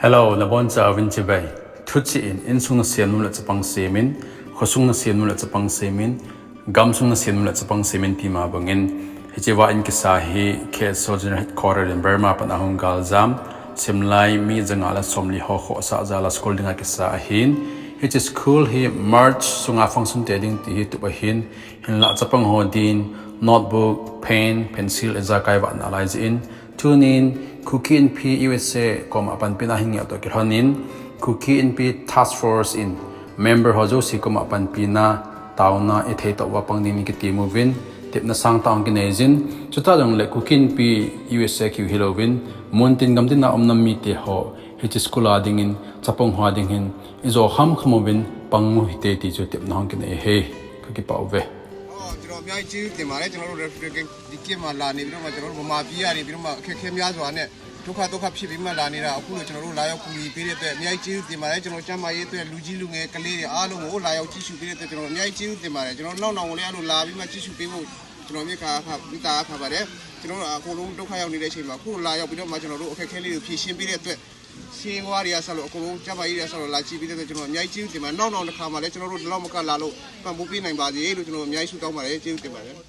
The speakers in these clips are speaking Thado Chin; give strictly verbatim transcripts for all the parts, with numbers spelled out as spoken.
Hello, nabonchauvin chibai. Thuchih in, insung nasem nom le chapang semin, khosung nasem nom le chapang semin, gamsung nasem nom le chapang semin tima bangin, hiche va in kisa hi K S O General Headquarter in Burma pan ahung galjam, simlai mi janga le somli ho khohsah jal a school dinga kisa ahin, hiche school hi March sunga function te ding ti hi tup ahin, hinlah chapang ho din, notebook, pen, pencil, ijakai vahna lai jeh in, tunin, Kuki Inpi U S A koma panpina hin ngeh toh kilhonin, Kuki Inpi Task Force in member ho jouse koma panpina, taona, ithei toh uva pang dingin kitem uvin, tepna sangtah hung kinei jin, chutah jongle Kuki Inpi U S A kiu hilouvin, muntin gamtin a um nam mite ho, hiche school a dingin, chapang ho a dingin, ijo khamkham uvin, pang u hite ti chu tepna hung kinei e, kakipah uve. ကျွန်တော်အများကြီးကျေးဇူးတင်ပါတယ်။ ကျွန်တော်တို့ refugee camp မှာလာနေပြီးတော့မှ ကျွန်တော်တို့ဗမာပြည်ကနေပြီးတော့မှအခက်အခဲများစွာနဲ့ဒုက္ခသုက္ခဖြစ်ပြီးမှလာနေတာ အခုလိုကျွန်တော်တို့လာရောက်ကူညီပေးတဲ့အတွက်အများကြီးကျေးဇူးတင်ပါတယ်။ ကျွန်တော်ကျန်းမာရေးအတွက်လူကြီးလူငယ်ကလေးတွေအားလုံးကိုလာရောက်ကြည့်ရှုပေးတဲ့အတွက်ကျွန်တော်အများကြီးကျေးဇူးတင်ပါတယ်။ ကျွန်တော်နောက်နောင်ကိုလည်းအဲ့လိုလာပြီးမှကြည့်ရှုပေးဖို့ကျွန်တော်မေတ္တာအခါမေတ္တာအခါပါတယ်။ ကျွန်တော်တို့အကုန်လုံးဒုက္ခရောက်နေတဲ့အချိန်မှာအခုလာရောက်ပြီးတော့မှကျွန်တော်တို့အခက်အခဲလေးတွေဖြေရှင်းပေးတဲ့အတွက် ဆေးဝါးတွေကအစလို့အကုန်လုံးကျန်းမာရေးတွေကအစလို့လာကြည့်ပေးတဲ့အတွက်ကျွန်တော်အများကြီးကျေးဇူးတင်ပါတယ်။ နောက်နောက်တစ်ခါမှလည်းကျွန်တော်တို့ဒီလောက်မကလာလို့ပံ့ပိုးပေးနိုင်ပါစေလို့ကျွန်တော်အများကြီးဆုတောင်းပါတယ်။ ကျေးဇူးတင်ပါတယ်။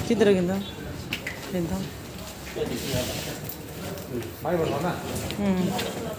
किधर गिंदा? गिंदा। हम्म।